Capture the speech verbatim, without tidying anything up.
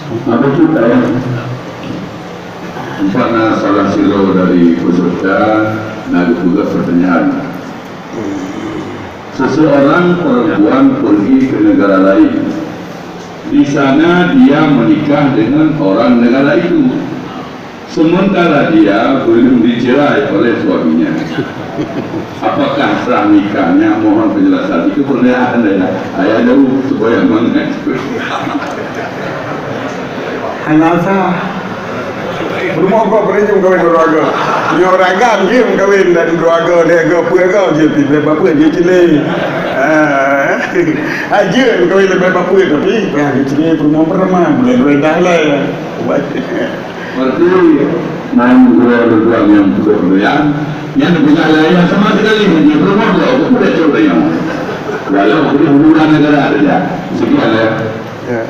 Apa tu tayang? Empat na salah sidroe dari peserta na geupeugah pertanyaan. Seseorang perempuan pergi ke negara lain. Di sana dia menikah dengan orang negara itu. Sementara dia belum dicerai oleh suaminya. Apakah sah nikahnya? Mohon penjelasan. Itu pertanyaan saya. Ayah jauh supaya mengerti. Hana sah. Rumoh kok beri jeuem kawin dua go. Nyoe raga jeuem kawin dan dua go, dua go, pue go je pi beba pue je cile. Ah. Aja kawin beba pue tapi pernah cile rumoh pertama boleh dua dah lah. Berarti main dua dua yang sudah berlian, yang punya lain sama sekali hanya rumah dua aku boleh coba yang. Walau boleh dua negara saja. Sekian ya. Ya.